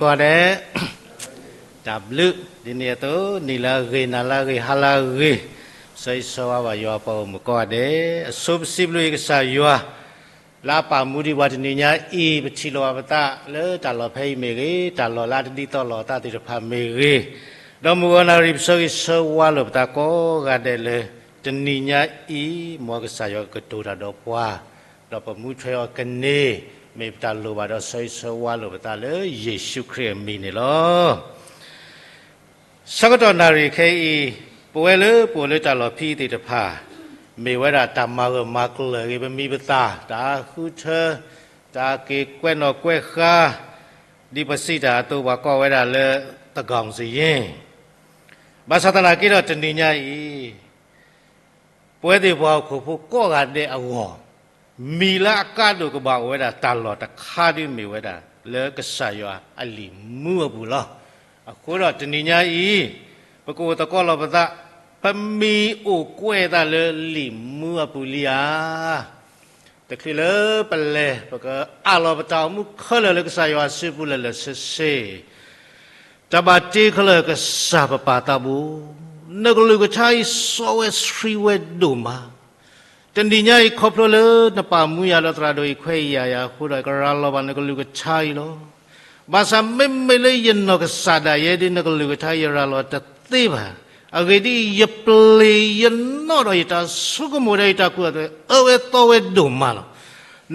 ကိးဂၤဒဲး, တၢ်ဘျုး, ဒ်န့ၣ်အသိး နံၤလၢအဂ့ၤ နၤလၢအဂ့ၤ ဟါလၢအဂ့ၤ, ဆၢဂ့ၤဆၢဝါဘၣ်ယွၤပှၤဂီၢ်မုၢ်ကိးဂၤဒဲး, အဆိပစံးဘျုးကစၢ်ယွၤ လၢအပာ်မူဒံးပှၤတနံၤညါအံၤ, ပထံၣ်လိာ်ဘၣ်ပသးလၢတၢ်လီၢ်ဖဲအံၤမ့ၢ်ဂ့ၤ, တၢ်လီၢ်လၢအတဒ်သိးလိာ်အသးသ့ၣ်တဖၣ်မ့ၢ်ဂ့ၤ, ဒီးမုၢ်ဂီၤနၣ်ရံၣ်ပဆၢဂ့ၤဆၢဝါလိာ်ပသးကိးဂၤဒဲးလၢ တနံၤညါအံၤ မ်ကစၢ်ယွၤကကတိၤတၢ်ဒီးပှၤ, ဒီးပမူထွဲအီၤကန့ၢ်, မ့ၢ်ပတၢ်လိၣ်ဘၣ်ဒီးဆၢဂ့ၤဆၢဝါလိာ်ပသးလၢယ့ၣ်ၡူးခရံာ်အမံၤန့ၣ်လီၤ. ဆၢကတီၢ်နၣ်ရံၣ်ခဲအံၤ, ပဝဲလၢပအိၣ်လၢတၢ်လီၢ်ဖဲအံၤသ့ၣ်တဖၣ်, မ့ၢ်ဝဲဒၣ်တၢ်မၤဂၢၢ်မၤကျၢၤဂ့ၤ ပမံပသၣ်, တၢ်ဃုထၢ, တၢ်က့ၤကွဲးနီၣ်ကွဲးဃါ, ဒ်ပစံးတၢ်အသိး ပှၤကိးဝဲဒၣ်လၢ သန်းခေါင်စာရင်း, ဘၣ်ဆၣ်သနာ်က့ဒီးတနံၤညါအံၤ ပဝဲသ့ၣ်ပှၤဟီၣ်ခိၣ်ဖိကိးဂၤဒဲးအဂီၢ်, မံၤလၢအကါဒိၣ်ကဘၣ်အိၣ်ဝဲဒၣ်တၢ်လီၢ်တခါဒုးမ့ၢ်ဝဲဒၣ် လၢကစၢ်ယွၤအလံာ်မူအပူၤလီၤ. အဃိဒီးတနံၤညါအံၤ, ပကအိၣ်သကိးလီၤပသး, ပမံၤအိၣ်ကွဲးသးလၢလံာ်မူအပူၤလံဧါ. တချုးလၢပလဲၤ ပကအးလီၤပတၢ်အိၣ်မူခဲလၢာ်လၢကစၢ်ယွၤစုပူၤလၢာ်လၢာ်ဆ့ဆ့ တၢ်ဘၣ်တ့ခဲလၢာ်ကစၢ်ပပၢ်သးဘိ, နကလုၢ်ကထါအံၤစီဝဲဆှံဝဲဒိၣ်မး, တနံၤညါအံၤခီဖျိလၢနပာ်မူယၤဒီးသရၣ်ဒိၣ်အံၤခွဲးအံၤယာ်ယၤအဃိဒီး ကရၤလီၤဘၣ်နကလုၢ်ကထါအံၤလီၤ. ဘၣ်ဆၣ်မ့မ့ၢ်လၢယနီၢ်ကစၢ်ဒၣ်ယဲဒ်နကလုၢ်ကထါယရၤလီၤတသ့ဘၣ်. အဂ့ၢ်ဒ်အံၤ, ယပျ့ၤယနီၣ်ဒီးယတၢ်ဆိကမိၣ်ဒီးယတၢ်ကူၣ်အသိး အၢဝဲသီဝဲဒိၣ်မးလီၤ.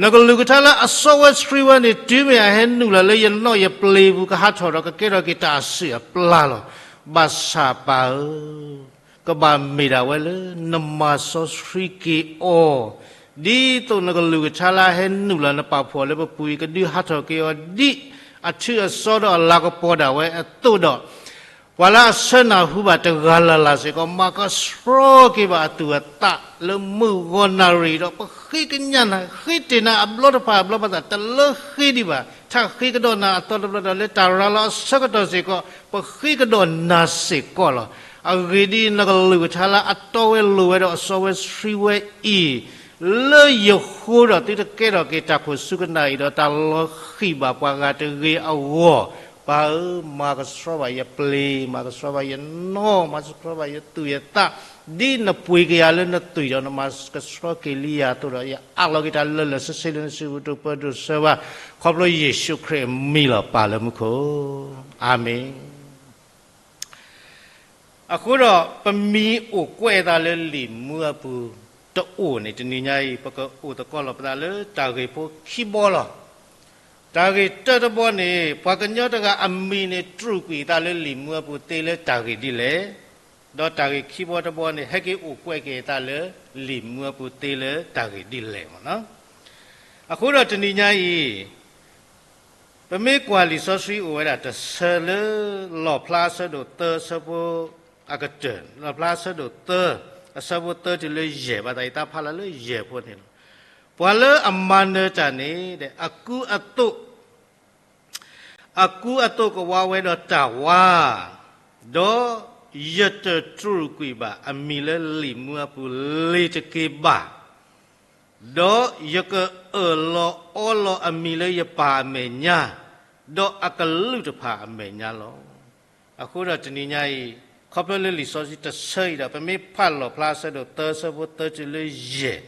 နကလုၢ်ကထါလၢအစီဝဲဆှံဝဲန့ၣ် တုၤမ့ၢ်အဟဲနုာ်လီၤလၢယနီၣ်ယပျ့ၤပူၤ ကဟးထီၣ်ဒီးကကဲထီၣ်က့ၤတၢ်အစုၣ်အပျၢ်လီၤ. ဘၣ်ဆၣ်ပၢ်ဧၢ, ကဘၣ်မ့ၢ်ဒၣ်ဝဲလၢနမၤစီဆှံက့ၤအီၤ, ဒ်သိးနကလုၢ်ကထါလၢအဟဲနုာ်လီၤနပာ်ဖှိၣ်လၢပပူၤအံၤ ကဒုးဟးထီၣ်က့ၤအီၤဒ်အထူအစီဒီးအလၤကပီၤဒၣ်ဝဲအသိးဒီး ပှၤလၢအဆၢနၢ်ဟူဘၣ်တဂၤလၢ်လၢ်စ့ၢ်ကီး မၤကဆှီက့ၤဘၣ်အသူၣ်အသးလၢမုၢ်ဂီၤနၣ်ရံၣ်ဒီး ပဃ့ကညးနၤ ဃ့တ့ၢ်နၤအဘျီတဖၣ်အဘျီ ဘၣ်ဆၣ်တလၢဃ့ဒံးဘၣ်, ထးဃ့ကဒီးနၤအသီတဘျီဒီး လၢတၢ်ရၤလီၤအဆၢကတီၢ်စ့ၢ်ကီး ပဃ့ကဒီးနၤစ့ၢ်ကီးလီၤ. အဂ့ၢ်ဒ်အံၤ, နကလုၢ်ကထါလၢအတီဝဲလိၤဝဲဒီးအစီဝဲဆှံဝဲအံၤ လၢယဃိဒီး သုတကဲထီၣ်က့ၤတၢ်ခိၣ်ဆူကနၣ်အံၤဒီး တၢ်လီၤဃံၣ်ဘၣ်ပှၤဂၤတဂ့ၤအဂီၢ်, ပၢ်ဧၢ, မၤကဆှီဘၣ်ယပျ့ၤ, မၤကဆှီဘၣ်ယနီၣ်, မၤကဆှီဘၣ်ယသူၣ်ယသး, ဒ်နပှ့ၤက့ၤယၤလၢနသွံၣ်ဒီး နမၤကဆှီက့ၤလံယၤအသိးဒီး ယအးလီၤက့ၤတၢ်လၢလၢာ်ဆ့ဆ့လၢနစုပူၤ ဒိၣ်ပၢဒိၣ်ဆၢဘၣ်, ခီဖျိယ့ၣ်ၡူးခရံာ်အမံၤလီၤ ပၢ်လၢမူခိၣ်, အၤမ့ၣ်. အဃိဒီး ပမံၤအိၣ်ကွဲးသးလၢလံာ်မူအပူၤတအိၣ်န့ၣ် တနံၤညါအံၤ ပကအိၣ်သကိးလီၤပသးလၢတၢ်ဂ့ၢ်ဖိခံဘီလီၤ. တၢ်ဂ့ၢ်တၢတဘီန့ၣ် ပှၤကညီတဂၤအမံၤန့ၣ် တြူာ်ကွံာ်သးလၢလံာ်မူအပူၤသ့လၢတၢ်ဂ့ၢ်ဒ်လဲၣ်, ဒီးတၢ်ဂ့ၢ်ခံဘီတဘီန့ၣ် ဟဲက့ၤအိၣ်ကွဲးက့ၤသးလၢလံာ်မူအပူၤသ့လၢတၢ်ဂ့ၢ်ဒ်လဲၣ်မ့ၢ်နီၤ. အဃိဒီးတနံၤညါအံၤ ပမ့ၢ်ကွၢ်လံာ်စီဆှံအိၣ်ဝဲဒၣ်တဆၢလၢ လီၣ်ဖျါအဆၢဒိၣ်သၢအဆၢဖိအကတၢၢ်, လီၣ်ဖျါအဆၢဒိၣ်သၢ အဆၢဖိသၢတုၤလၢယဲၢ်, ဘၣ်သးအံၤတၢ်ဖးလၢယဲၢ်ဖိန့ၣ်လီၤ. ပှၤလၢအမၤနၢၤတၢ်န့ၣ် အကူအသိး အကူအသိးကဝါဝဲဒီးတၢ်ဝါ, ဒီးယတတြူာ်ကွံာ်ဘၣ်အမံၤလၢလံာ်မူအပူၤလ့ၤတက့ၢ်ဘၣ်. ဒီးယကအၢၣ်လီၤအီလီၤအမံၤလၢယပၢ်အမဲာ်ညါ, ဒီးအကလူးတဖၣ်အမဲာ်ညါလီၤ. အဃိဒီးတနံၤညါအံၤ ခီဖျိလၢလံာ်စီဆှံတဆၢအံၤဒီး ပမ့ၢ်ဖးလီၣ်ဖျါအဆၢဒိၣ်သၢအဆၢဖိသၢတုၤလၢယဲၢ်န့ၣ်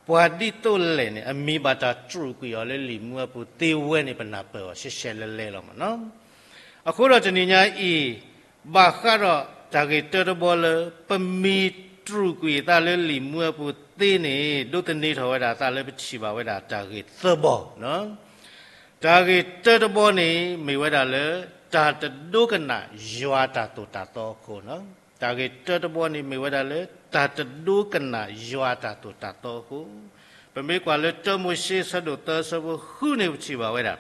ပှၤဒ်သိးလဲၣ်န့ၣ် အမံၤဘၣ်တၢ်တြူာ်ကွံာ်အီၤလၢလံာ်မူအပူၤသ့ဝဲန့ၣ် ပနၢ်ပၢၢ်အီၤရှဲရှဲလဲလဲလီၤမ့ၢ်နီၤ. အဃိဒီးတနံၤညါအံၤ ဘၣ်ဃးဒီးတၢ်ဂ့ၢ်တၢတဘီလၢ ပမံၤတြူာ်ကွံာ်သးလၢလံာ်မူအပူၤသ့န့ၣ် ဒိးသန့ၤထီၣ်ဝဲဒၣ်သးလၢပထံၣ်ဘၣ်ဝဲဒၣ်တၢ်ဂ့ၢ်သၢဘီ တၢ်ဂ့ၢ်တၢတဘီန့ၣ် မ့ၢ်ဝဲဒၣ်လၢ တၢ်တဒိကနၣ်ယွၤတၢ်သိၣ်တၢ်သီအဃိ, တၢ်ဂ့ၢ်တၢတဘီန့ၣ် မ့ၢ်ဝဲဒၣ်လၢ တၢ်တဒိကနၣ်ယွၤတၢ်သိၣ်တၢ်သီအဃိ, ပမ့ၢ်ကွၢ်လၢတၢမိၤၡ့အဆၢဒိၣ်သၢအဆၢဖိဃုန့ၣ် ပထံၣ်ဘၣ်ဝဲဒၣ်,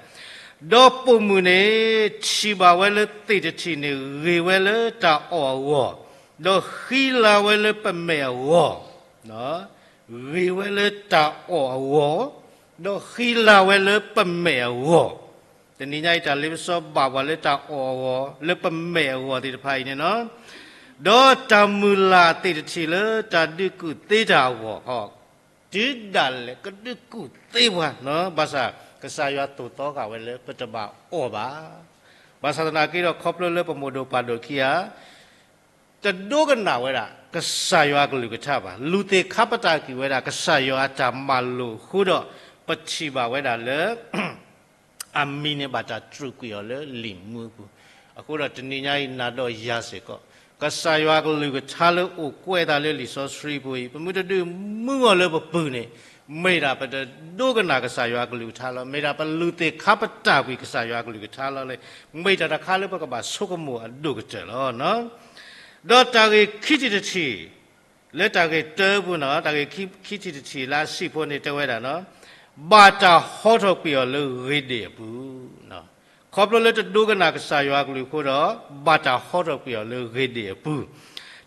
ဒီးပိာ်မုၣ်န့ၣ် ထံၣ်ဘၣ်ဝဲလၢသ့ၣ်တထံၣ်န့ၣ် ဂ့ၤဝဲလၢတၢ်အီၣ်အဂီၢ်, ဒီးဃံလၤဝဲလၢပမဲာ်အဂီၢ် ဂ့ၤဝဲလၢတၢ်အီၣ်အဂီၢ်, ဒီးဃံလၤဝဲလၢပမဲာ်အဂီၢ်, တနံၤညါအံၤတၢ်လ့ပစီဘၣ်ပှၤလၢတၢ်အီၣ်အဂီၢ် လၢပမဲာ်အဂီၢ်သ့ၣ်တဖၣ်အံၤန့ၣ်လီၤ. ဒီးတၢ်မုၢ်လၢ်သ့ၣ်တထံၣ်လၢတၢ်ဒုးကူၣ်သ့တၢ်အဂီၢ်, တုၤဒၣ်လဲာ်ကဒုးကူၣ်သ့ပှၤ, ဘၣ်ဆၣ် ကစၢ်ယွၤသိၣ်သီဃာ်ဝဲလၢပတဘၣ်အီၣ်ဘၣ်. ဘၣ်ဆၣ်သနာ်က့ဒီး ခီဖျိလၢပမိၢ်ဒိၣ်ပၢ်ဒိၣ်ခံဂၤ တဒိကနၣ်ဝဲဒၣ် ကစၢ်ယွၤအကလုၢ်ကထါဘၣ်, လူၤသ့ၣ်ခါပတာ်ကွံာ်ဝဲဒၣ် ကစၢ်ယွၤအတၢ်မၤလိာ်အဃိဒီး ပထံၣ်ဘၣ်ဝဲဒၣ်လၢ အမံၤန့ၣ်ဘၣ်တၢ်တြူာ်ကွံာ်အီၤလၢလံာ်မူအပူၤ. အဃိဒီးတနံၤညါအံၤ နၤဒီးယၤစ့ၢ်ကီး ကစၢ်ယွၤအကလုၢ်ကထါလၢအိၣ်ကွဲးအသးလၢလံာ်စီဆှံပူၤအံၤ ပမ့ၢ်တဒုးမူအီၤလၢပပူၤန့ၣ် မ့ၢ်ဒၣ်ပတဒိကနၣ်ကစၢ်ယွၤအကလုၢ်ကထါလီၤ. မ့ၢ်ဒၣ်ပလူၤသ့ၣ်ခါပတာ်ကွံာ်ကစၢ်ယွၤအကလုၢ်ကထါလီၤလၢ မ့ၢ်တၢ်တခါလၢပကဘၣ်ဆိကမိၣ်အဒိၣ်ကတၢၢ်လီၤ. ဒီးတၢ်ဂ့ၢ်ခံထံၣ်တထံၣ် လၢတၢ်ဂ့ၢ်တၢပူၤန့ၣ် တၢ်ဂ့ၢ်ခံထံၣ်တထံၣ်လၢအဆံးဖိန့ၣ်တဲဝဲဒၣ် ဘၣ်တၢ်ဟီထီၣ်ကွံာ်အီၤလၢဂ့ၤဒ့ၣ်အပူၤ. ခီဖျိလၢတဒိကနၣ်ကစၢ်ယွၤအကလုၢ်အဃိဒီး ဘၣ်တၢ်ဟီထီၣ်ကွံာ်အီၤလၢဂ့ၤဒ့ၣ်အပူၤ.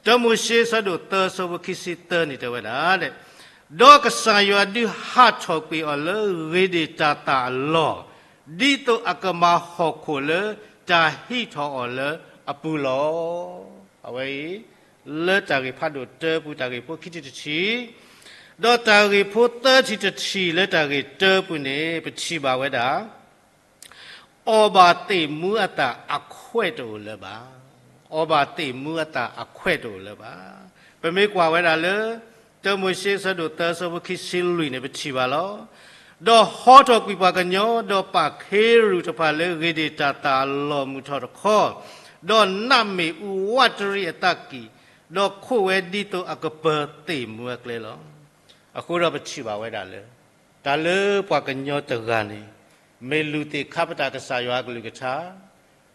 တၢမိၤၡ့အဆၢဒိၣ်သၢအဆၢဖိခံဆံသၢန့ၣ်တဲဝဲဒၣ် ဒီးကစၢ်ယွၤဒုးဟးထီၣ်ကွံာ်အီၤလၢဂ့ၤဒ့ၣ်တၢ်သၣ်အလီၢ်, ဒ်သိးအကမၤဟီၣ်ခိၣ်လၢတၢ်ဟံးထီၣ်အီၤလၢအပူၤလီၤ. အဝဲအံၤ လၢတၢ်ဂ့ၢ်ဖးဒိၣ်တၢပူၤ တၢ်ဂ့ၢ်ဖိခံထံၣ်တထံၣ်, ဒီးတၢ်ဂ့ၢ်ဖိသၢထံၣ်တထံၣ်လၢတၢ်ဂ့ၢ်တၢပူၤန့ၣ် ပထံၣ်ဘၣ်ဝဲဒၣ် အီၣ်ဘၣ်သ့ၣ်မူအသၣ်အခွဲးတအိၣ်လၢၤဘၣ်. အီၣ်ဘၣ်သ့ၣ်မူအသၣ်အခွဲးတအိၣ်လၢၤဘၣ်. ပမ့ၢ်ကွၢ်ဝဲဒၣ်လၢ တၢမိၤၡ့အဆၢဒိၣ်သၢအဆၢဖိခံဆံလွံၢ်န့ၣ် ပထံၣ်ဘၣ်လီၤ. ဒီးဟီထီၣ်ကွံာ်ပှၤကညီ ဒီးပာ်ခ့ရူၣ်တဖၣ်လၢဂ့ၤဒ့ၣ်တၢ်သၣ်အလီၢ်မုၢ်ထီၣ်တခီ, ဒီးနးမ့ၣ်အူဝးတရံးအသးကံၢ်, ဒီးခိးဝဲဒ်သိးအကပၢၤသ့ၣ်မူအကျဲလီၤ. အဃိဒီးပထံၣ်ဘၣ်ဝဲဒၣ်လၢ တၢ်လၢပှၤကညီတဂၤန့ၣ် မ့ၢ်လူၤသ့ၣ်ခါပတာ်ကစၢ်ယွၤအကလုၢ်ကထါ,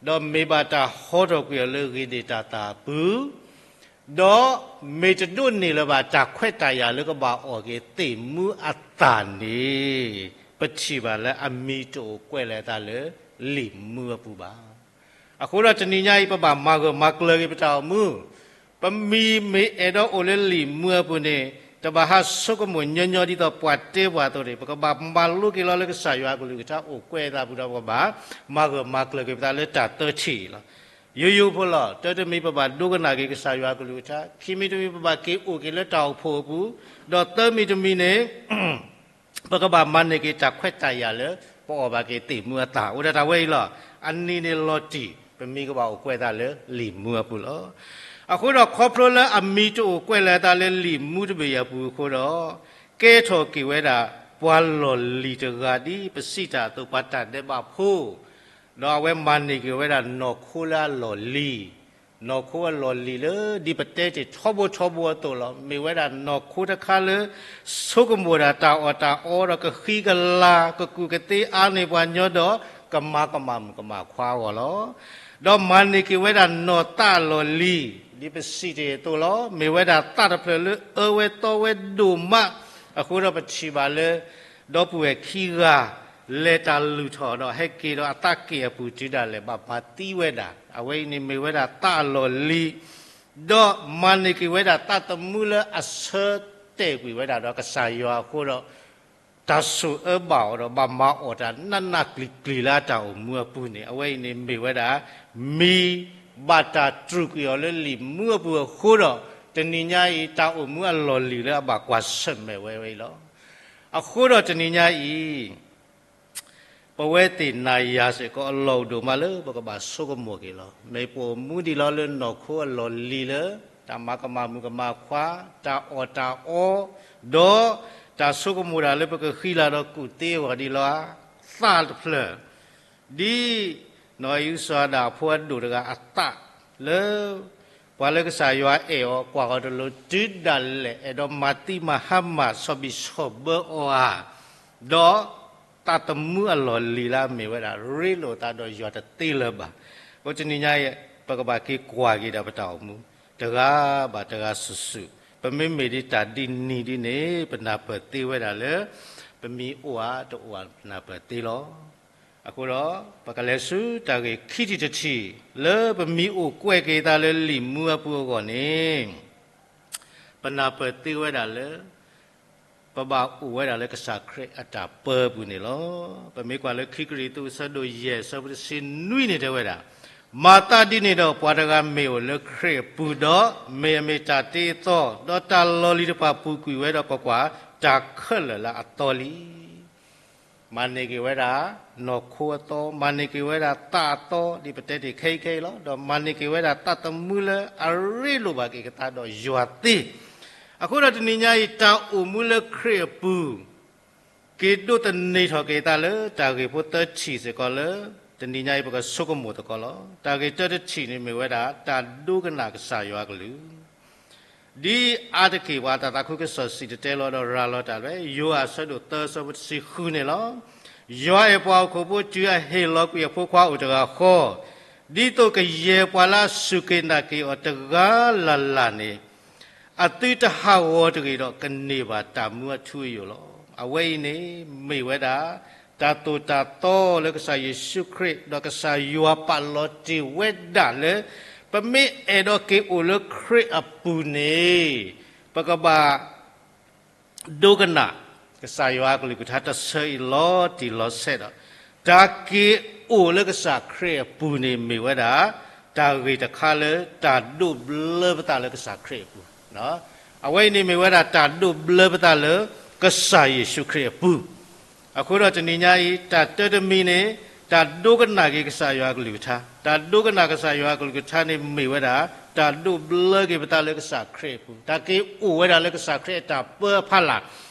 ဒီးမ့ၢ်ဘၣ်တၢ်ဟီထီၣ်ကွံာ်အီၤလၢဂ့ၤဒ့ၣ်တၢ်သၣ်အပူၤ, ဒီးမ့ၢ်တဒိးန့ၢ်လၢၤဘၣ်တၢ်ခွဲးတၢ်ယာ်လၢကဘၣ်အီၣ်က့ၤသ့ၣ်မူအသၣ်န့ၣ် ပထံၣ်ဘၣ်လၢအမံၤတအိၣ်ကွဲးလၢၤအသးလၢလံာ်မူအပူၤဘၣ်. အဃိဒီးတနံၤညါအံၤ ပဘၣ်မၤဂၢၢ်မၤကျၢၤက့ၤပတၢ်အိၣ်မူ, ပမံၤမ့ၢ်အဲၣ်ဒိးအိၣ်လၢလံာ်မူအပူၤန့ၣ် တဘၣ်ဟးဆိကမိၣ်ညီညီဒ်သိးပှၤတဲပှၤအသိးန့ၣ် ပကဘၣ်မၤလိက့ၤလီၤလၢကစၢ်ယွၤအကလုၢ်ကထါအိၣ်ကွဲးအသးပူၤဒီး ပကဘၣ်မၤဂၢၢ်မၤကျၢၤက့ၤပသးလၢတၢ်သၢထံၣ်အံၤလီၤ. ယိယိဖိလီၤ. တၢတမံၤပဘၣ်ဒိကနၣ်က့ၤကစၢ်ယွၤအကလုၢ်ကထါ, ခံမံၤတမံၤပဘၣ်က့ၤအိၣ်က့ၤလၢတၢ်အိၣ်ဖှိၣ်အပူၤ, ဒီးသၢမံၤတမံၤန့ၣ် ပကဘၣ်မၤန့ၢ်က့ၤတၢ်ခွဲးတၢ်ယာ်လၢ ပအီၣ်ဘၣ်က့ၤသ့ၣ်မူအသၣ် အိၣ်ဒၣ်တၢ်ဝဲအံၤလီၤ. အနံၤန့ၣ်လီၤတံၢ် ပမံၤကဘၣ်အိၣ်ကွဲးသးလၢလံာ်မူအပူၤလီၤ. အဃိဒီးခီဖျိလၢအမံၤတအိၣ်ကွဲးလၢၤအသးလၢလံာ်မူတဘ့ၣ်အပူၤအဃိဒီး ကဲထီၣ်က့ၤဝဲဒၣ် ပှၤလီၢ်လံၤတဂၤဒ်ပစံးတၢ်အသိး ပှၤတၢ်ဒဲးဘးဖိ ဒီးအဝဲမၤန့ၢ်က့ၤဝဲဒၣ်နီၢ်ခိလၢအလီၢ်လံၤ, နီၢ်ခိအလီၢ်လံၤလၢ ဒ်ပတဲတ့ၢ်ထီဘိထီဘိအသိးလီၤ. မ့ၢ်ဝဲဒၣ်နီၢ်ခိတခါလၢ ဆိကမိၣ်ဒၣ်တၢ်အီၣ်တၢ်အီဒီးကဃံကလၤ ကကူးကသ့အါန့ၢ်ပှၤညီဒီး ကမၤကမၣ်မုၣ်ကမၣ်ခွါအဂီၢ်လီၤ. ဒီးမၤန့ၢ်က့ၤဝဲဒၣ်နီၢ်သးအလီၢ်လံၤ ဒ်ပစံးတ့ၢ်အသိးလီၤ. မ့ၢ်ဝဲဒၣ်သးတဖျၢၣ်လၢအၢဝဲသီဝဲဒိၣ်မး, အဃိဒီးပထံၣ်ဘၣ်လၢ ဒီပုၢ်ဝဲၢ်ခံဂၤ လဲၤတၢ်လုၢ်ထီၣ်ဒီးဟဲက့ၤဒီးအသးက့ၣ်အပူၤတုၤဒၣ်လဲာ်ဘၣ်မၤသံဝဲဒၣ်. အဝဲအံၤန့ၣ်မ့ၢ်ဝဲဒၣ်သးအလီၢ်လံၤ, ဒီးမၤန့ၢ်က့ၤဝဲဒၣ်သးသမူလၢအဆၢတဲာ်ကွံာ်ဝဲဒၣ်ဒီးကစၢ်ယွၤအဃိဒီး တၢ်ဆိၣ်အၢဘၣ်အီၤဒီးဘၣ်မၤအီၣ်တၢ်နးနးကျံၤကျံၤလၢအတၢ်အိၣ်မူအပူၤန့ၣ် အဝဲအံၤန့ၣ်မ့ၢ်ဝဲဒၣ် မံၤဘၣ်တၢ်တြူာ်ကွံာ်အီၤလၢလံာ်မူအပူၤအဃိဒီး တနံၤညါအံၤ တၢ်အိၣ်မူအလီၢ်လံၤလၢအဘၣ်ကွၢ်ဆၢၣ်မဲာ်ဝဲဝဲအံၤလီၤ. အဃိဒီးတနံၤညါအံၤ ပဝဲသ့ၣ်နၤယၤစ့ၢ်ကီးအလီၢ်အိၣ်ဒိၣ်မးလၢပကဘၣ်ဆိကမိၣ်က့ၤလီၤ. မ့ၢ်ပအိၣ်မူဒံးလီၤလၢနီၢ်ခိအလီၢ်လံၤလၢ တၢ်မၤကမၣ်မုၣ်ကမၣ်ခွါ, တၢ်အီၣ်တၢ်အီ, ဒီးတၢ်ဆိကမိၣ်ဒၣ်လၢပကဃံလၤဒီးကူးသ့အဂီၢ်ဒံးလီၤ. သးတဖျၢၣ် ဒ် နီၢ်အံၣ်အုစီၤအၤဒၣ်အဖိအဒိၣ်တဂၤအသးလၢ ပှၤလၢကစၢ်ယွၤအဲၣ်အီၤကွၢ်အီၤတလိၤ တုၤဒၣ်လဲာ် အဲၣ်ဒိးမၤသံမၤဟါမၢ် ဆီၣ်ဘံၣ်ဆီၣ်ဘၢအီၤဧါ, ဒီးသးသမူအလီၢ်လံၤလၢအမ့ၢ်ဝဲဒၣ် ရ့လိာ်သးဒီးယွၤတသ့လၢၤဘၣ်. အဃိတနံၤညါအံၤ ပကဘၣ်က့ၤကွၢ်က့ၤဒီးပတၢ်အိၣ်မူ တဂၤဘၣ်တဂၤစုာ်စုာ်, ပမ့မ့ၢ်ဒ်တၢ်ဒ်နံၤဒ်န့ၣ် ပနၢ်ပၢၢ်သ့ဝဲဒၣ်လၢ ပမံၤအိၣ်ဧါတအိၣ်ဧါ ပနၢ်ပၢၢ်သ့လီၤ. အဃိဒီး ပကလဲၤဆူတၢ်ဂ့ၢ်ခံထံၣ်တထံၣ် လၢပမံၤအိၣ်ကွဲးက့ၤသးလၢလံာ်မူအပူၤအဂီၢ်န့ၣ် ပနၢ်ပၢၢ်သ့ဝဲဒၣ်လၢ ပဘၣ်အိၣ်ဝဲဒၣ်လၢကစၢ်ခရံာ်အတၢ်ပၢပူၤန့ၣ်လီၤ. ပမ့ၢ်ကွၢ်လၢခံကရံၣ်သူးအဆၢဒိၣ်ယဲၢ်အဆၢဖိတဆံနွံန့ၣ်တဲဝဲဒၣ်, မၤသးဒ်န့ၣ်ဒီး ပှၤတဂၤမ့ၢ်အိၣ်လၢခရံာ်အပူၤဒီး မ့ၢ်အမ့ၢ်တၢ်တ့အသီ, ဒီးတၢ်လီၢ်လံၤတဖၣ်ပူၤကွံာ်ဝဲဒီးကွၢ်ကွၢ်, တၢ်ခဲလၢာ်လၢအသီလံ. မၤန့ၢ်က့ၤဝဲဒၣ် နီၢ်ခိအသီ, မၤန့ၢ်က့ၤဝဲဒၣ်သးအသီ, ဒ်ပတဲတ့ၢ်ခဲအံၤခဲအံၤလီၤ. ဒီးမၤန့ၢ်က့ၤဝဲဒၣ်သးသမူလၢအရ့လိာ်ဘၣ်က့ၤကသးဒီးယွၤသ့. အဃိဒီးတနံၤညါအံၤ တၢ်အိၣ်မူလၢခရံာ်အပူၤ က့ၤဒိးသန့ၤထီၣ်က့ၤသးလၢတၢ်ဂ့ၢ်ဖိသၢထံၣ်စ့ၢ်ကီးလၢ တနံၤညါအံၤပကဆိကမိၣ်သကိးလီၤ. တၢ်ဂ့ၢ်တၢတထံၣ်န့ၣ်မ့ၢ်ဝဲဒၣ် တၢ်ဒိကနၣ်ကစၢ်ယွၤအကလုၢ် ဒ်အါတက့ၢ်ပှၤတၢ်သးခုကစီၣ်စံၣ်တဲၤတဲလီၤဒီးရၤလီၤတၢ်လၢ ယိၤဟၣ်အဆၢဒိၣ်သၢဆၢဖိတဆံဃုန့ၣ်လီၤ. ယွၤအဲၣ်ပှၤဟီၣ်ခိၣ်ဖိတုၤအဟ့ၣ်လီၤကွံာ်အဖိခွါအိၣ်တဂၤဃီ, ဒ်သိးကယဲၢ်ပှၤလၢအစူၢ်က့ၤနာ်က့ၤအီၤတဂၤလၢ်လၢ်န့ၣ် အသုတဟးဂီၤတဂ့ၤဒီးကန့ၢ်ဘၣ်တၢ်မူအထူအယိာ်လီၤ. အဝဲအံၤန့ၣ် မ့ၢ်ဝဲဒၣ် တၢ်သိၣ်တၢ်သီလၢကစၢ်ယ့ၣ်ၡူးခရံာ် ဒီးကစၢ်ယွၤပာ်လီၤတ့ၢ်ဝဲဒၣ်လၢ ပမ့ၢ်အဲၣ်ဒိးက့ၤအိၣ်လၢခရံာ်အပူၤန့ၣ် ပကဘၣ် ဒိကနၣ် ကစၢ်ယွၤအကလုၢ်ကထါတဆၢအံၤလီၤတံၢ်လီၤဆဲးဒီး တၢ်က့ၤအိၣ်လၢကစၢ်ခရံာ်အပူၤန့ၣ်မ့ၢ်ဝဲဒၣ် တၢ်ဂ့ၢ်တခါလၢတၢ်ဒိးဘျၢပသးလၢကစၢ်ခရံာ်အပူၤ. အဝဲအံၤန့ၣ်မ့ၢ်ဝဲဒၣ်တၢ်ဒိးဘျၢပသးလၢကစၢ်ယ့ၣ်ၡူးခရံာ်အပူၤ. အဃိဒီးတနံၤညါအံၤ တၢ်တၢတမံၤန့ၣ် တၢ်ဒိကနၣ်က့ၤကစၢ်ယွၤအကလုၢ်ကထါ, တၢ်ဒိကနၣ်ကစၢ်ယွၤအကလုၢ်ကထါန့ၣ်မ့ၢ်ဝဲဒၣ် တၢ်ဒိးဘျၢက့ၤပသးလၢကစၢ်ခရံာ်အပူၤ, တၢ်က့ၤအိၣ်ဝဲဒၣ်လၢကစၢ်ခရံာ်အတၢ်ပၢအဖီလာ်.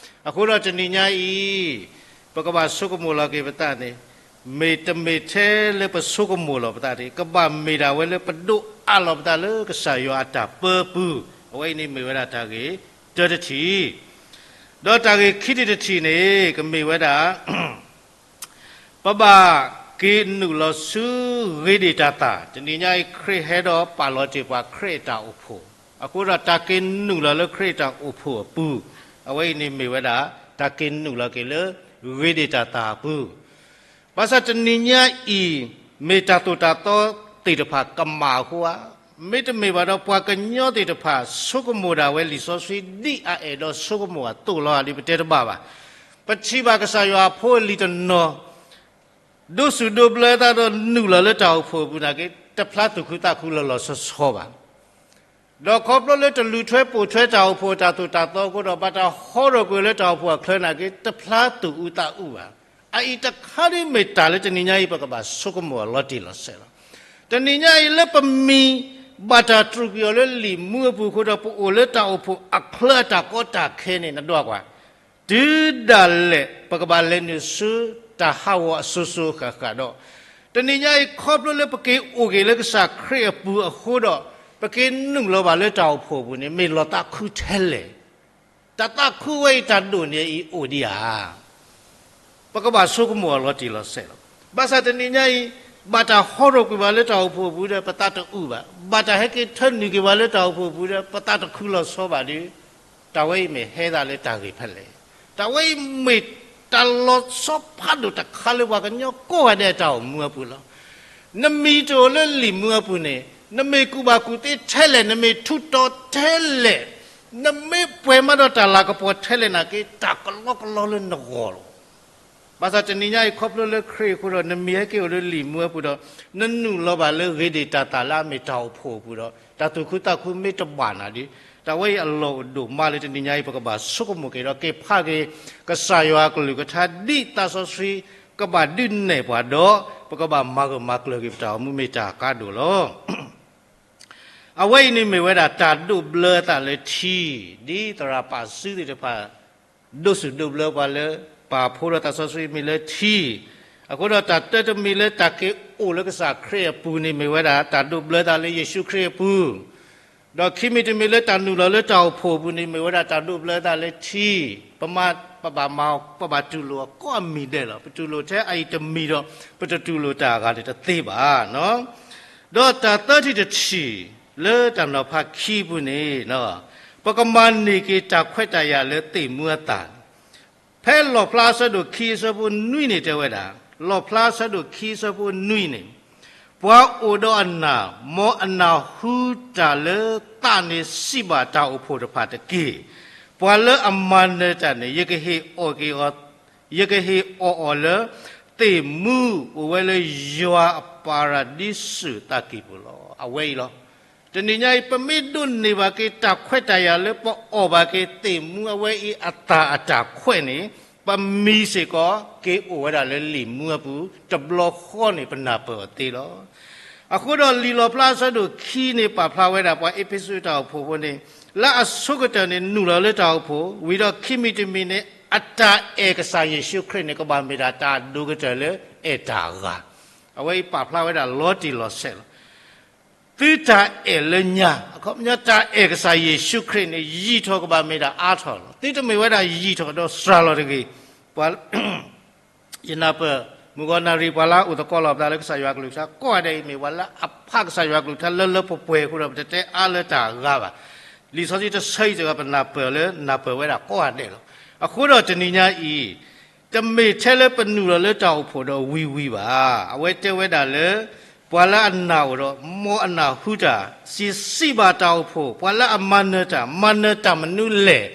အဃိဒီးတနံၤညါအံၤ ပကဘၣ်ဆိကမိၣ်လီၤက့ၤပသးန့ၣ် မ့ၢ်တမ့ၢ်ထဲလၢပဆိကမိၣ်လီၤပသးန့ၣ် ကဘၣ်မ့ၢ်ဒၣ်ဝဲလၢပဒိးအးလီၤပသးလၢကစၢ်ယွၤအတၢ်ပၢအပူၤ, အဝဲအံၤန့ၣ်မ့ၢ်ဝဲဒၣ်တၢ်ဂ့ၢ်တၢတထံၣ်, ဒီးတၢ်ဂ့ၢ်ခံထံၣ်တထံၣ်န့ၣ် ကမ့ၢ်ဝဲဒၣ် ပဘၣ်က့ၤနုာ်လီၤဆူဂ့ၤဒ့ၣ်တၢ်သၣ်, တနံၤညါအံၤခရံာ်ဟဲဒီးပာ်လီၤတ့ၢ်ပှၤခရံာ်အတၢ်အိၣ်ဖှိၣ်, အဃိဒီးတၢ်က့ၤနုာ်လီၤလၢခရံာ်အတၢ်အိၣ်ဖှိၣ်အပူၤ, အဝဲအံၤန့ၣ်မ့ၢ်ဝဲဒၣ် တၢ်က့ၤနုာ်လီၤက့ၤလၢဂ့ၤဒ့ၣ်တၢ်သၣ်အပူၤ. ဘၣ်ဆၣ်တနံၤညါအံၤ မ့ၢ်တၢ်သိၣ်တၢ်သီသ့ၣ်တဖၣ်ကမၣ်အဃိဧါ, မ့တမ့ၢ်ဘၣ်ဒီးပှၤကညီသ့ၣ်တဖၣ် ဆိကမိၣ်ဒၣ်ဝဲလံာ်စီဆှံဒ်အအဲၣ်ဒိးဆိကမိၣ်အသိးလီၤဧါ ဒ်ပတဲတဘၣ်ဘၣ်. ပထံၣ်ဘၣ်ကစၢ်ယွၤအဖိအလံၤတနီၤ ဒိးစူၣ်ဒိးဘျၢသးဒီးနုာ်လီၤလၢတၢ်အိၣ်ဖှိၣ်အပူၤနာ်က့ တဖျါသူၣ်ခုသးခုလီၤလီၤဆီဆီဘၣ်. ဒီးခီဖျိလၢတလူၤထွဲပိာ်ထွဲတၢ်အိၣ်ဖှိၣ်တၢ်သိၣ်တၢ်သီအဃိဒီး ဘၣ်တၢ်ဟီထီၣ်ကွံာ်လၢတၢ်အိၣ်ဖှိၣ်အချၢနာ်က့ တဖျါသူၣ်အူသးအူဘၣ်. အအံၤတခါဒ်မ့ၢ်တၢ်လၢတနံၤညါအံၤ ပကဘၣ်ဆိကမိၣ်အီၤလီၤတံၢ်လီၤဆဲးလီၤ. တနံၤညါအံၤလၢပမံၤ ဘၣ်တၢ်တြူာ်ကွံာ်အီၤလၢလံာ်မူအပူၤအဃိဒီး ပအိၣ်လၢတၢ်အိၣ်ဖှိၣ်အချၢအတၢ်ကီတၢ်ခဲန့ၣ် နဒွးကွၢ် တုၤဒၣ်လဲာ် ပကဘၣ်လဲၤနုာ်ဆူတၢ်ဟးဂီၤအစိၤစိၤအဃၣ်ဃၣ်ဒီး တနံၤညါအံၤ ခီဖျိလၢပက့ၤအိၣ်က့ၤလၢကစၢ်ခရံာ်အပူၤအဃိဒီး ပက့ၤနုာ်လီၤဘၣ်လၢတၢ်အိၣ်ဖှိၣ်အပူၤန့ၣ် မ့ၢ်လီၤသးခုထဲလဲၣ်. တၢ်သးခုဝဲအံၤတၢ်ဒိၣ်န့ၢ်အံၤအိၣ်ဒံးဧါ. ပကဘၣ်ဆိကမိၣ်အီၤလီၤတံၢ်လီၤဆဲးလီၤ. ဘၣ်ဆၣ်တနံၤညါအံၤ ဘၣ်တၢ်ဟီထီၣ်ကွံာ်ပှၤလၢတၢ်အိၣ်ဖှိၣ်အပူၤဒီး ပသးတအုၣ်ဘၣ်. ဘၣ်တၢ်ဟဲက့ၤထၢနုာ်က့ၤပှၤလၢတၢ်အိၣ်ဖှိၣ်အပူၤဒီး ပသးတခုလီၤဆီဘၣ်ဒီး တၢ်ဝဲအံၤမ့ၢ်ဟဲသးလၢတၢ်ဂ့ၢ်ဖဲလဲၣ်. တၢ်ဝဲအံၤမ့ၢ်တၢ်လီၤဆီဖးဒိၣ်တခါလၢပှၤကညီကိးဂၤဒဲးအတၢ်အိၣ်မူအပူၤလီၤ. နမံၤတအိၣ်လၢလံာ်မူအပူၤန့ၣ် နမ့ၢ်ကူၣ်ဘၣ်ကူၣ်သ့ထဲလဲၣ်, နမ့ၢ်ထူးတီၤထဲလဲၣ်, နမ့ၢ်ပှဲၤမးဒီးတၢ်လၤကပီၤထဲလဲၣ်နာ်က့ တၢ်ကလီကလီလၢနဂီၢ်လီၤ. ဘၣ်ဆၣ်တနံၤညါအံၤခီဖျိလၢခရံာ်အဃိဒီး နမံၤဟဲက့ၤအိၣ်လၢလံာ်မူအပူၤဒီး နနုာ်လီၤဘၣ်လၢဂ့ၤဒ့ၣ်တၢ်သၣ်လၢအမ့ၢ်တၢ်အိၣ်ဖှိၣ်အပူၤဒီး တၢ်သူၣ်ခုသးခုမ့ၢ်တဘၣ်နၤဒီး တၢ်ဝဲအံၤအလီၢ်အိၣ်ဒိၣ်မးလၢတနံၤညါအံၤ ပကဘၣ်ဆိကမိၣ်က့ၤဒီးက့ၤဖးက့ၤ ကစၢ်ယွၤအကလုၢ်ကထါဒ်သးစီဆှံကဘၣ်ဒုးနဲၣ်ပှၤဒီး ပကဘၣ်မၤဂၢၢ်မၤကျၢၤက့ၤပတၢ်အိၣ်မူမ့ၢ်တၢ်ကါဒိၣ်လီၤ. အဝဲအံၤန့ၣ်မ့ၢ်ဝဲဒၣ်တၢ်ဒိးဘျၢသးလၢထံ, ဒ်သရၣ်ပာ်စုသ့ၣ်တဖၣ် ဒိးစူၣ်ဒိးဘျၢပှၤလၢ ပာ်ဖှိၣ်ဒီးသးစီဆှံမ့ၢ်လၢထံ, အဃိဒီးတၢ်တၢတမံၤလၢတၢ်က့ၤအိၣ်လၢကစၢ်ခရံာ်အပူၤန့ၣ် မ့ၢ်ဝဲဒၣ်တၢ်ဒိးဘျၢသးလၢယ့ၣ်ၡူးခရံာ်အပူၤ, ဒီးခံမံၤတမံၤလၢတၢ်နုာ်လီၤလၢတၢ်အိၣ်ဖှိၣ်အပူၤန့ၣ် မ့ၢ်ဝဲဒၣ်တၢ်ဒိးဘျၢသးလၢထံ, ပမၤ ပဘၣ်မၤ ပဘၣ်တူၢ်လိာ်အီၤကိးအမံၤဒဲးလီၤ. ပတူၢ်လိာ်ထဲအအံၤတမံၤဒီး ပတတူၢ်လိာ်တၢ်အဂၤန့ၣ်တသ့ဘၣ်. ဒီးတၢ်သၢထံၣ်တထံၣ်လၢတၢ်နီၤဖးခံအပူၤန့ၣ် ပကမၤန့ၢ်က့ၤတၢ်ခွဲးတၢ်ယာ်လၢသ့ၣ်မူအသၣ်, ဖဲလီၣ်ဖျါအဆၢဒိၣ်ခံအဆၢဖိနွံန့ၣ်တဲဝဲဒၣ်, လီၣ်ဖျါအဆၢဒိၣ်ခံအဆၢဖိနွံန့ၣ်, ပှၤအိၣ်ဒီးအနၢ်, မ်အနၢ်ဟူတၢ်လၢသးန့ၣ် စံးဘၣ်တၢ်အိၣ်ဖှိၣ်တဖၣ်တက့ၢ်. ပှၤလၢအမၤနၢၤတၢ်န့ၣ် ယကဟ့ၣ်အီၣ်က့ၤအီၤ, ယကဟ့ၣ်အီၣ်အီၤလၢ သ့ၣ်မူအိၣ်ဝဲလၢယွၤအပၤရဒံစူၤသးကံၢ်ပူၤလီၤ. အဝဲအံၤလီၤ. တနံၤညါအံၤ ပမ့ၢ်ဒိးန့ၢ်ဘၣ်က့ၤတၢ်ခွဲးတၢ်ယာ်လၢပအီၣ်ဘၣ်က့ၤသ့ၣ်မူအဝဲအံၤအသၣ်အတၢ်ခွဲးန့ၣ် ပမံၤစ့ၢ်ကီး က့ၤအိၣ်ဝဲဒၣ်လၢလံာ်မူအပူၤ တဘျီဃီန့ၣ် ပနၢ်ပၢၢ်အီၤသ့လီၤ. အဃိဒီးလံာ်လီၣ်ဖျါအဆၢဒိၣ်ခံန့ၣ် ပာ်ဖျါဝဲဒၣ် ပှၤအ့းဖ့းစူးတၢ်အိၣ်ဖှိၣ်ဖိန့ၣ် လၢအဆိကတၢၢ်န့ၣ် နုာ်လီၤလၢတၢ်အိၣ်ဖှိၣ် ဝံၤဒီးခံမံၤတမံၤန့ၣ် အတၢ်အဲၣ်ကစၢ်ယ့ၣ်ၡူးခရံာ်န့ၣ် ကဘၣ်မ့ၢ်ဒၣ်တၢ်အဒိၣ်ကတၢၢ်လၢအဲၣ်တၢ်အဂၤ အဝဲအံၤပာ်ဖျါဝဲဒၣ်လီၤတံၢ်လီၤဆဲးလီၤ. သုတၢ်အဲၣ်လၢညါ အခီပညီတၢ်အဲၣ်ကစၢ်ယ့ၣ်ၡူးခရံာ်န့ၣ် ယံာ်ထီၣ်ကဘၣ်မ့ၢ်ဒၣ်အါထီၣ်လီၤ. သုတမ့ၢ်ဝဲဒၣ်ယံာ်ထီၣ်ဒီးစှၤလီၤတဂ့ၤ. ပှၤ ယနၢ်ပၢၢ် မုၢ်ဂီၤနၣ်ရံၣ် ပှၤလၢအအိၣ်သကိးလီၤပသးလၢကစၢ်ယွၤကလုၢ်ကထါ ကိးဂၤဒဲးအံၤ မ့ၢ်ပှၤလၢအဖးကစၢ်ယွၤကလုၢ်ကထါလၢလၢပှဲၤပှဲၤအဃိဒီး ပတတဲအါလၢတၢ်အဂၤဘၣ်. လံာ်စီဆှံတဆၢအံၤစ့ၢ်ကီး ပနၢ်ပၢၢ်လၢ နၢ်ပၢၢ်ဝဲဒၣ်ကိးဂၤဒဲးလီၤ. အဃိဒီးတနံၤညါအံၤ တမ့ၢ်ထဲလၢပနုာ်လီၤလၢတၢ်အိၣ်ဖှိၣ်ဒီးဝံၤဝံၤဘၣ်. အဝဲတဲဝဲဒၣ်လၢ ပှၤလၢအနာ်အိၣ်ဒီး မ်အနၢ်ဟူတၢ်, စံးဘၣ်တၢ်အိၣ်ဖှိၣ်, ပှၤလၢအမၤနၢၤတၢ်, မၤနၢၤတၢ်မနုၤလဲၣ်,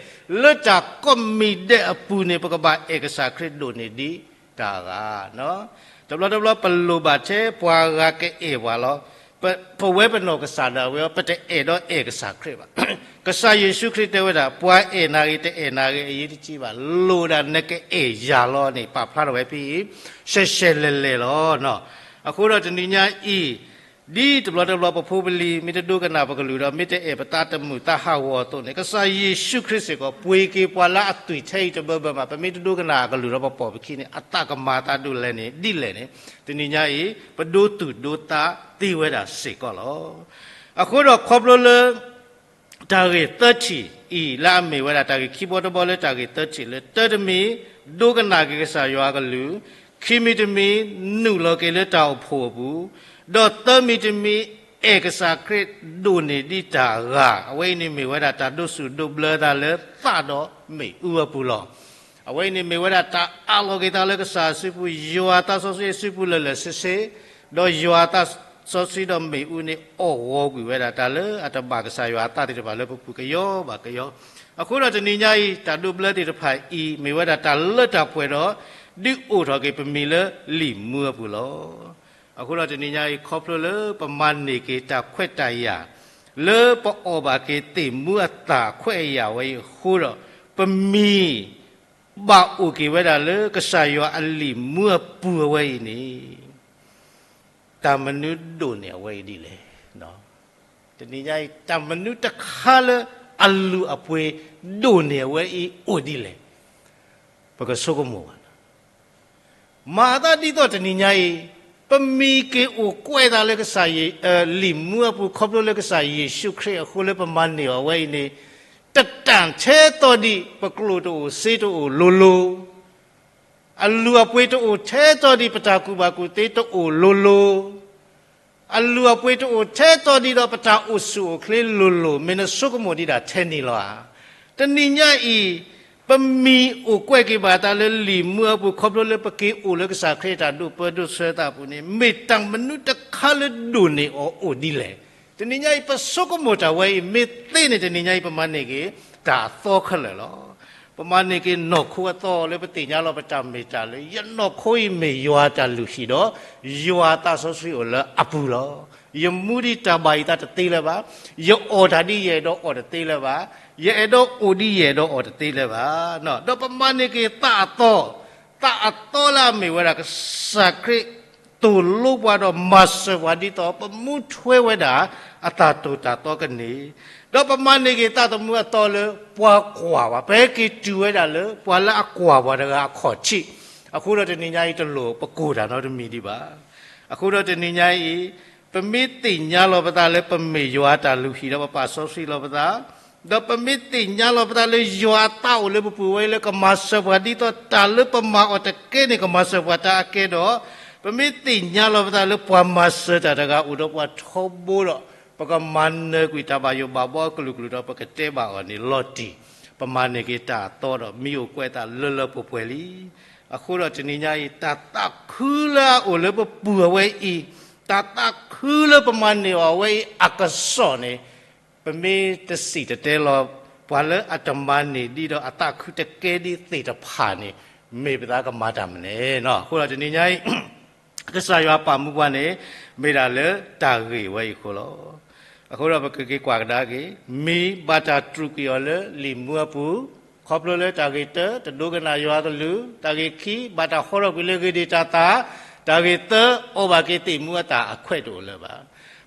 လၢတၢ်ကိးမံၤဒဲးအပူၤန့ၣ် ပကဘၣ်အဲၣ်ကစၢ်ခရံာ်ဒိၣ်န့ၢ်ဒံးတၢ်အဂၤ. တဘျီတဘျီပလိၣ်ဘၣ်ထဲပှၤဂၤကအဲၣ်ပှၤလီၤ. ပဝဲပနီၢ်ကစၢ်ဒၣ်ဝဲအံၤ ပတအဲၣ်ဒိးအဲၣ်ကစၢ်ခရံာ်ဘၣ်. ကစၢ်ယ့ၣ်ၡူးခရံာ်တဲဝဲဒၣ် ပှၤအဲၣ်နၤဂ့ၤ တအဲၣ်နၤဂ့ၤ အရေးတကြီးဘၣ်, လိၣ်ဒၣ်နကအဲၣ်ယၤလီၤန့ၣ် ပာ်ဖျါထီၣ်ဝဲဖဲအံၤ ရှဲရှဲလဲၤလဲၤလီၤ. အဃိဒီးတနံၤညါအံၤ ဒ်တဘျီတဘျီပဖိပလံၤ မ့ၢ်တဒိကနၣ်ပကလုၢ်ဒီး မ့ၢ်တအဲၣ်ပသးတမုာ်သးဟးဂီၤအသိးန့ၣ် ကစၢ်ယ့ၣ်ၡူးခရံာ်စ့ၢ်ကီး ပှ့ၤက့ၤပှၤလၢအသွံၣ်ထဲအံၤတဘၢဘၢမး. ပမ့ၢ်တဒိကနၣ်အကလုၢ်ဒီးပပိာ်ပခံန့ၣ် အသးကမၤသးဒ်လဲၣ်န့ၣ် ဒ်လဲၣ်န့ၣ် တနံၤညါအံၤ ပဒိသူၣ်ဒိသးသ့ဝဲဒၣ်စ့ၢ်ကီးလီၤ. အဃိဒီးခီဖျိလၢ တၢ်ဂ့ၢ်သၢထံၣ်အံၤ လၢအမ့ၢ်ဝဲဒၣ်တၢ်ဂ့ၢ်ခံဘီတဘီလၢတၢ်ဂ့ၢ်သၢထံၣ်လၢ တၢတမံၤ ဒိကနၣ်က့ၤကစၢ်ယွၤအကလုၢ်, ခံမံၤတမံၤ နုာ်လီၤက့ၤလၢတၢ်အိၣ်ဖှိၣ်အပူၤ, ဒီးသၢမံၤတမံၤ အဲၣ်ကစၢ်ခရံာ်ဒိၣ်န့ၢ်ဒံးတၢ်အဂၤ, အဝဲအံၤန့ၣ်မ့ၢ်ဝဲဒၣ်တၢ်ဒိးသူၣ်ဒိးဘျၢသးလၢသးဒီးမ့ၣ်အူအပူၤလီၤ. အဝဲအံၤန့ၣ်မ့ၢ်ဝဲဒၣ်တၢ်အးလီၤက့ၤသးလၢကစၢ်အစုပူၤ, ယွၤသးစီဆှံအစုပူၤလၢာ်လၢာ်ဆ့ဆ့, ဒီးယွၤသးစီဆှံဒီးမ့ၣ်အူန့ၣ် အီၣ်ဂီၤကွံာ်ဝဲဒၣ်တၢ်လၢအတဘၣ် ကစၢ်ယွၤအသးသ့ၣ်တဖၣ်လၢပပူၤကယီဘၣ်ကယီ. အဃိဒီးတနံၤညါအံၤ တၢ်ဒိးဘျၢသ့ၣ်တဖၣ်အံၤ မ့ၢ်ဝဲဒၣ်တၢ်လၢတၢ်ပှဲၤဒီး ဒုးအိၣ်ထီၣ်က့ၤပမံၤလၢလံာ်မူအပူၤလီၤ. အဃိဒီးတနံၤညါအံၤ ခီဖျိလၢပမၤန့ၢ်က့ၤတၢ်ခွဲးတၢ်ယာ် လၢပအီၣ်ဘၣ်က့ၤသ့ၣ်မူအသၣ်ခွဲးအယာ်ဝဲအံၤအဃိဒီး ပမံၤ ဘၣ်အိၣ်က့ၤဝဲဒၣ်လၢကစၢ်ယွၤအလံာ်မူအပူၤအဝဲအံၤန့ၣ် တၢ်မနုၤဒိၣ်န့ၢ်အဝဲအံၤဒ်လဲၣ်. တနံၤညါအံၤ တၢ်မနုၤတခါလၢအလုၢ်အပှ့ၤဒိၣ်န့ၢ်အဝဲအံၤအိၣ်ဒ်လဲၣ်. ပကဆိကမိၣ်ဘၣ် မၤအသးဒ်သိးတနံၤညါအံၤ ပမံၤက့ၤအိၣ်ကွဲးသးလၢကစၢ်ယ့ၣ် လံာ်မူအပူၤ ခီဖျိလၢကစၢ်ယ့ၣ်ၡူးခရံာ်အဃိလၢပမၤန့ၢ်အီၤအဝဲအံၤန့ၣ် တတၢ်ထဲသိးဒံး ပကျိာ်တအိၣ်စ့တအိၣ်လိၤလိၤ, အလုၢ်အပှ့ၤတအိၣ်ထဲသိးဒံး ပတၢ်ကူၣ်ဘၣ်ကူၣ်သ့တအိၣ်လိၤလိၤ, အလုၢ်အပှ့ၤတအိၣ်ထဲသိးဒံးဒီး ပတၢ်အိၣ်ဆူၣ်အိၣ်ချ့လိၤလိၤ, မ့ၢ်နဆိကမိၣ်ဒံးဒၣ်ထဲန့ၣ်လီၤဧါ. တနံၤညါအံၤ ပမံၤအိၣ်ကွဲးက့ၤဘၣ်တၢ်လၢလံာ်မူအပူၤ ခီဖျိလၢပက့ၤအိၣ်လၢကစၢ်ခရံာ်အတၢ်ဒိၣ်ပၢဒိၣ်ဆၢသးအပူၤန့ၣ် မ့ၢ်တၢ်မနုၤတခါလၢဒိၣ်န့ၢ်အီၤအိၣ်ဒ်လဲၣ်. တနံၤညါအံၤ ပဆိကမိၣ်တၢ်ဝဲအံၤ မ့ၢ်သ့န့ၣ် တနံၤညါအံၤ ပမၤန့ၢ်က့ၤတၢ်အသီခဲလၢာ်လီၤ. ပမၤန့ၢ်က့ၤနီၢ်ခိအသီလၢပသ့ၣ်ညါလီၤပတၢ်မ့ၢ်တၢ်လၢ ယနီၢ်ခိအံၤမ့ၢ်ယွၤတၢ်လုၢ်ဟံၣ်ဒီး ယွၤသးစီဆှံအိၣ်လၢအပူၤလီၤ. ယမူဒံးတၢ်ဘၣ်ယသးတသ့လၢၤဘၣ်. ယအီၣ်တၢ်ဒ်ယအဲၣ်ဒိးအီၣ်တသ့လၢၤဘၣ်. ယအဲၣ်ဒိးအိၣ်ဒ်ယအဲၣ်ဒိးအီၣ်တသ့လၢၤဘၣ်. ဒီးပမၤန့ၢ်က့ၤသးအသီ, သးအသီလၢအမ့ၢ်ဝဲဒၣ်ကစၢ်ခရံာ် သိၣ်လိပှၤဒီးမၤစၢၤပှၤဒ်သိး ပမူထွဲဝဲဒၣ်အတၢ်သိၣ်တၢ်သီကန့ၢ်, ဒီးပမၤန့ၢ်က့ၤသးသမူအသီလၢပှၤကွၢ်ပှၤ, ပဟဲက့ၤတုၤဝဲဒၣ်လၢပှၤလၢအကွၢ်ပှၤတဂၤအခီၣ်ထံး. အဃိဒီးတနံၤညါအံၤ တလိၣ်ပကိၢ်တၢ်နီတမံၤဒံးဘၣ်. အဃိဒီးတနံၤညါအံၤ ပမ့ၢ်သ့ၣ်ညါလီၤပသးလၢပမ့ၢ်ယွၤအတၢ်လုၢ်ဟံၣ်ဒီးပပာ်စီဆှံလီၤပသး, ဒီးပမ့ၢ်သ့ၣ်ညါလီၤပသးလၢယွၤအသးအိၣ်လၢပပူၤဝဲလၢကမၤစၢၤပှၤဒ်သိးတၢ်လၢပမၤအီၤတကဲန့ၣ် ကမၤစၢၤပှၤတၢ်အကဲဒီး, ပမ့ၢ်သ့ၣ်ညါလီၤပသးလၢပှၤမၤစၢၤတၢ်တဂၤအိၣ်ဒီးပှၤထီဘိဒီး ပကမၤနၢၤကွံာ်တၢ်ဘၣ်ယိၣ်ဘၣ်ဘီအကလုာ်ကလုာ်ဒီး ပကတဲဘၣ်အီၤန့ၣ်လီၤတံၢ်, ပမၤန့ၢ်က့ၤတၢ်အသီဒီးမံအိၣ်ကွဲးသးလၢလၢပှဲၤပှဲၤလံ. အဃိဒီးတနံၤညါအံၤ တၢ်သးခုလၢအအိၣ်လၢပပူၤအဝဲအံၤ, တၢ်သးခုလၢပမၤန့ၢ်အီၤအဝဲအံၤအကစီၣ်န့ၣ် ပမ့ၢ်တစံၣ်တဲၤတဲလီၤ ပှၤလၢအတမၤန့ၢ်ဒံးဒီးအသးခုတကဲဒံးသ့ၣ်တဖၣ်န့ၣ် မ့ၢ်ပသးကမၤတၢ်မနုၤလဲၣ်. အဃိဒီးတနံၤညါအံၤ ကစၢ်ယွၤပာ်မူပှၤန့ၣ် မ့ၢ်ဒၣ်လၢတၢ်ဂ့ၢ်ဝဲအံၤအဃိလီၤ. အဃိဒီးပကက့ၤကွၢ်ကဒါက့ၤ မံၤဘၣ်တၢ်တြူာ်ကွံာ်အီၤလၢလံာ်မူအပူၤ, ခီဖျိလၢတၢ်ဂ့ၢ်တၢ တဒိကနၣ်ယွၤအကလုၢ်, တၢ်ဂ့ၢ်ခံ ဘၣ်တၢ်ဟီထီၣ်ကွံာ်လၢဂ့ၤဒံးတၢ်သၣ်, တၢ်ဂ့ၢ်သၢ အီၣ်ဘၣ်က့ၤသ့ၣ်မူအတၢ်အခွဲးတအိၣ်လၢၤဘၣ်.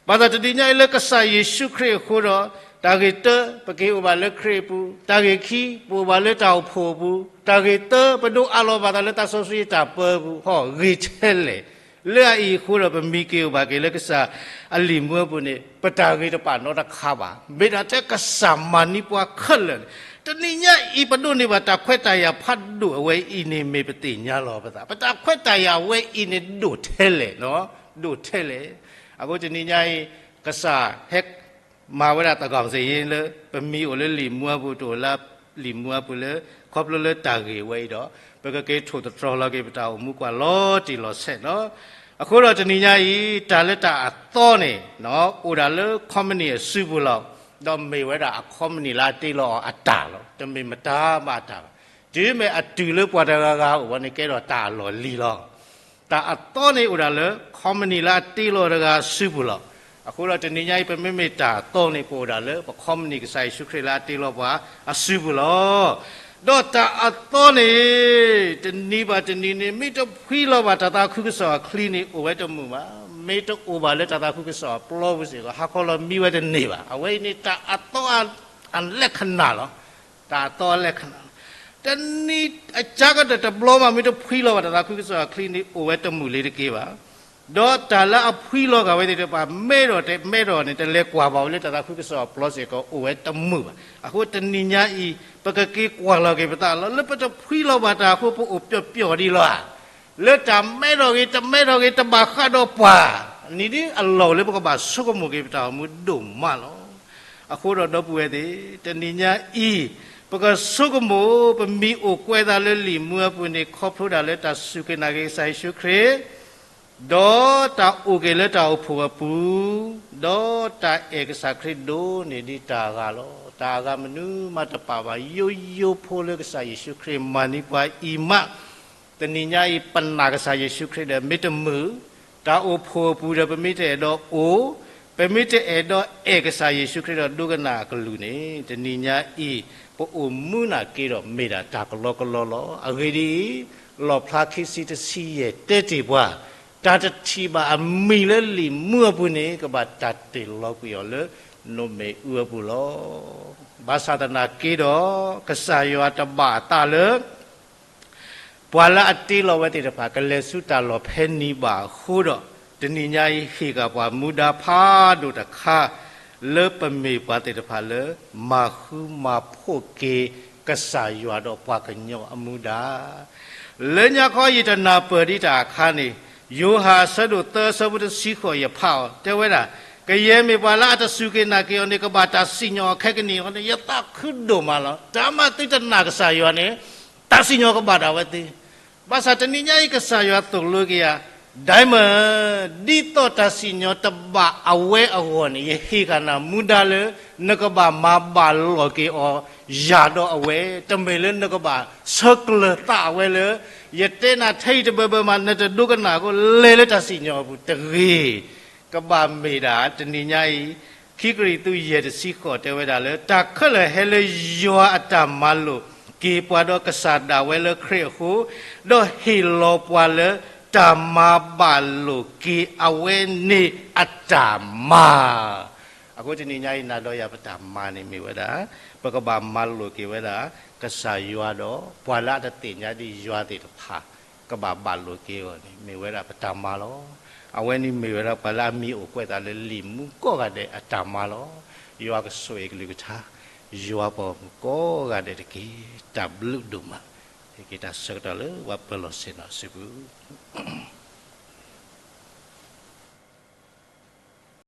ဘၣ်ဆၣ်တနံၤညါအံၤလၢကစၢ်ယ့ၣ်ၡူးခရံာ်အဃိဒီး, တၢ်ဂ့ၢ်တၢ ပက့ၤအိၣ်ဘၣ်လၢခရံာ်အပူၤ, တၢ်ဂ့ၢ်ခံ ပအိၣ်ဘၣ်လၢတၢ်အိၣ်ဖှိၣ်အပူၤ, တၢ်ဂ့ၢ်သၢ ပဒိးအးလီၤဘၣ်သးလၢသးစီဆှံတၢ်ပၢအပူၤ, ဟီၣ်ဂ့ၤထဲလဲၣ် လၢအအံၤအဃိဒီး ပမံက့ၤအိၣ်ဘၣ်က့ၤလၢကစၢ်အလံာ်မူအပူၤန့ၣ် ပတၢ်ဂ့ၤတပာ်နီတခါဘၣ်. မ့ၢ်ဒၣ်ထဲကစၢ်မၤန့ၢ်ပှၤခဲလၢာ်န့ၣ်, တနံၤညါအံၤ ပဒိးန့ၢ်ဘၣ်တၢ်ခွဲးတၢ်ယာ်ဖးဒိၣ်အဝဲအံၤန့ၣ် မ့ၢ်ပသ့ၣ်ညါလီၤပသး, ပတၢ်ခွဲးတၢ်ယာ်ဝဲအံၤန့ၣ် ဒိၣ်ထဲလဲၣ်, ဒိၣ်ထဲလဲၣ်. အဃိတနံၤညါအံၤ ကစၢ်ဟဲ မၤဝဲဒၣ်သးကီၢ်စ့ၢ်ယ့လၢ ပမံၤအိၣ်လၢလံာ်မူအပူၤ တအိၣ်လၢလံာ်မူအပူၤလၢ ခီဖျိလၢတၢ်ဂ့ၢ်ဝဲအံၤဒီး ပကက့ၤထိၣ်သတြီၤလီၤက့ၤပတၢ်အိၣ်မူကွၢ်လီၤတံၢ်လီၤဆဲးလီၤ. အဃိဒီးတနံၤညါအံၤ တၢ်လၢတၢ်အသီန့ၣ် အိၣ်ဒၣ်လၢခီမနံၣ်အစုပူၤလီၤ. ဒီးမ့ၢ်ဝဲဒၣ်အခီမနံၣ်လၢအတ့လီၤအီၤအတၢ်လီၤ. တမ့ၢ်မတၤဘၣ်အတၢ်ဘၣ်. တုၤမ့ၢ်အတုၤလၢပှၤတဂၤဂၤအအိၣ်ဝဲန့ၣ် ကဲထီၣ်တၢ်အလီၢ်လံၤလီၤ. တၢ်အသီန့ၣ်အိၣ်ဒၣ်လၢ ခီမနံၣ်လၢအတ့လီၤတဂၤအစုပူၤလီၤ. အဃိဒီးတနံၤညါအံၤ ပမ့မ့ၢ်တၢ်အသီန့ၣ် ပအိၣ်ဒၣ်လၢ ပခီမနံၣ်ကစၢ်ယ့ၣ်ၡူးခရံာ်လၢအတ့လီၤပှၤအစုပူၤလီၤ. ဒီးတၢ်အသီန့ၣ် တနံၤဘၣ်တနံၤန့ၣ် မ့ၢ်တဖှံလီၤဘၣ်တၢ်သးခုကစီၣ်အချံန့ၣ် အိၣ်ဝဲတမုာ်ဘၣ်. မ့ၢ်တအိၣ်ဘၣ်လၢတၢ်သးခုကစီၣ်အပျီပူၤစ့ၢ်ကီး ဟါခီလီၤမံဝဲတန့ၢ်ဘၣ်. အဝဲအံၤန့ၣ်တၢ်အသီအလဲခဏာ်လီၤ. တၢ်အသီအလဲခဏာ်လီၤ. တနံၤအကါကတၢၢ်တဘျီမး မ့ၢ်တဖှံလီၤဘၣ်တၢ်သးခုကစီၣ်အချံန့ၣ် အိၣ်ဝဲတမုာ်လၢၤတက့ၢ်ဘၣ်. ဒီးတၢ်လၢအဖှံလီၤဂာ်ဝဲသ့ၣ်တဖၣ် မ့ၢ်ဒီးတမ့ၢ်ဒီးန့ၣ် တလဲၤကွၢ်ဘၣ်ဝဲလၢတၢ်သးခုကစီၣ်အပျီစ့ၢ်ကီး အိၣ်ဝဲတမုာ်ဘၣ်. အဃိတနံၤညါအံၤ ပကက့ၤကွၢ်လီၤက့ၤပသးလီၤ. လၢပတဖှံလီၤဘၣ်တၢ်အဃိ ပအိၣ်ပျီၣ်ပျီၣ်ဒံးလီၤဧါ. လၢတၢ်မဲထီၣ်ဂ့ၤ တမဲထီၣ်ဂ့ၤ တဘၣ်ဃးဒီးပှၤ နံၤဒ်အလီၢ်အိၣ်လၢပကဘၣ်ဆိကမိၣ်က့ၤပတၢ်အိၣ်မူဒိၣ်မးလီၤ. အဃိဒီးဒီပုၢ်ဝဲၢ်သ့ၣ်, တနံၤညါအံၤ ပကဆိကမိၣ် ပမံၤအိၣ်ကွဲးသးလၢလံာ်မူအပူၤန့ၣ် ခီဖျိဒၣ်လၢတၢ်စူၢ်က့ၤနာ်က့ၤကစၢ်ယ့ၣ်ၡူးခရံာ် ဒီးတၢ်အိၣ်က့ၤလၢတၢ်အိၣ်ဖှိၣ်အပူၤ, ဒီးတၢ်အဲၣ်ကစၢ်ခရံာ်ဒိၣ်န့ၢ်ဒံးတၢ်အဂၤလီၤ. တၢ်အဂၤမနုၤမးတပာ်ဘၣ် ယိယိဖိလၢကစၢ်ယ့ၣ်ၡူးခရံာ်မၤန့ၢ်ပှၤအံၤမး, တနံၤညါအံၤ ပနာ်ကစၢ်ယ့ၣ်ၡူးခရံာ်ဒီးမ့ၢ်တမုာ်, တၢ်အိၣ်ဖှိၣ်အပူၤဒီးပမ့ၢ်တအဲၣ်ဒိးအိၣ်, ပမ့ၢ်တအဲၣ်ဒိးအဲၣ်ကစၢ်ယ့ၣ်ၡူးခရံာ်ဒီးဒိကနၣ်အကလုၢ်န့ၣ်, တနံၤညါအံၤ ပအိၣ်မူနာ်က့ဒီးမ့ၢ်ဒၣ်တၢ်ကလီကလီလီၤ. အဂ့ၢ်ဒ်အံၤ, လီၣ်ဖျါခံဆံတဆံယဲၢ်တဲတ့ၢ်ပှၤ, တၢ်တထံၣ်ဘၣ်အမံၤလၢလံာ်မူအပူၤန့ၣ် ကဘၣ်တၢ်တ့ၢ်လီၤကွံာ်အီၤလၢ နိၣ်မဲာ်အူအပူၤလီၤ. ဘၣ်ဆၣ်သနာ်က့ဒီး ကစၢ်ယွၤတဘၣ်အသးလၢ ပှၤလၢအတ့လီၤဝဲသ့ၣ်တဖၣ် ကလဲၤဆူတၢ်လီၢ်ဖဲန့ၣ်ဘၣ်အဃိဒီး, တနံၤညါအံၤဟ့ၣ်က့ၤပှၤမူဒါဖးဒိၣ်တခါ လၢပမ့ၢ်ပှၤသ့ၣ်တဖၣ်လၢ မၤဃူမၤဖိးက့ၤကစၢ်ယွၤဒီးပှၤကညီအမူဒါ လၢညါခီယတနၢ်ပၢၢ်ဒံးတၢ်အခါန့ၣ်, ယိၤဟၣ်အဆၢဒိၣ်သၢအဆၢဖိတဆံဃိးယဖးအီၤ တဲဝဲဒၣ်, ကယဲၢ်မ့ၢ်ပှၤလၢအတစူၢ်က့ၤနာ်က့ၤအီၤန့ၣ် ကဘၣ်တၢ်စံၣ်ညီၣ်အီၤခဲကနံၣ်အဃိန့ၣ် ယသးခုဒိၣ်မးလီၤ. တၢ်မၤသုတနာ်ကစၢ်ယွၤန့ၣ် တၢ်စံၣ်ညီၣ်ကဘၣ်ဒၣ်ဝဲသ့ ဘၣ်ဆၣ်တနံၤညါအံၤကစၢ်ယွၤသိၣ်လိက့ၤယၤ, Diamond, ဒ်သိးတၢ်စံၣ်ညီၣ်တဘၣ်အဝဲအဂီၢ်န့ၣ် ယဟ့ၣ်ဃာ်နၤမူဒါလၢ နကဘၣ်မၤဘၣ်လိာ်က့ၤအီၤ ယၤဒီးအဝဲ, တမ့ၢ်လၢနကဘၣ်ဆၢကျၢၤသးအဝဲလၢ ယတဲနၤထဲအံၤတဘၢဘၢမး နတဒိကနၣ်အဃိ လဲၤလၢတၢ်စံၣ်ညီၣ်အပူၤတဂ့ၤ. ကဘၣ်မ့ၢ်ဒၣ်တနံၤညါအံၤ ခံကရံၣ်သူးယဲၢ်တဆံဃိးတဲဝဲဒၣ်လၢ တၢ်ခဲလၢာ်ဟဲလၢယွၤအတၢ်မၤလိာ်က့ၤပှၤဒီးကစၢ်ဒၣ်ဝဲလၢခရံာ်အဃိ, ဒီးဟ့ၣ်လီၤပှၤလၢတၢ်မၤဘၣ်လိာ်က့ၤအဝဲန့ၣ်အတၢ်မၤ. အဃိတနံၤညါအံၤ နၤဒီးယၤပတၢ်မၤန့ၣ်မ့ၢ်ဝဲဒၣ်, ပကဘၣ်မၤလိာ်က့ၤဝဲဒၣ် ကစၢ်ယွၤဒီး ပှၤလၢအတသ့ၣ်ညါဒံးယွၤသ့ၣ်တဖၣ် ကဘၣ်ဘၣ်လိာ်က့ၤအီၤန့ၣ် မ့ၢ်ဝဲဒၣ်ပတၢ်မၤလီၤ. အဝဲန့ၣ်မ့ၢ်ဝဲဒၣ်ပှၤလၢအမံၤအိၣ်ကွဲးသးလၢလံာ်မူကိးဂၤဒဲးအတၢ်မၤလီၤ. ယွၤကဆိၣ်ဂ့ၤကလုၢ်ကထါ, ယွၤပှၤဂီၢ်မုၢ်ကိးဂၤဒဲးတက့ၢ်. တၢ်ဘျုးဒိၣ်မး, ဟ့ၣ်က့ၤတၢ်ဆၢကတီၢ်လၢပှၤပၢၤလီၢ်ဆ့ၣ်နီၤအစုပူၤ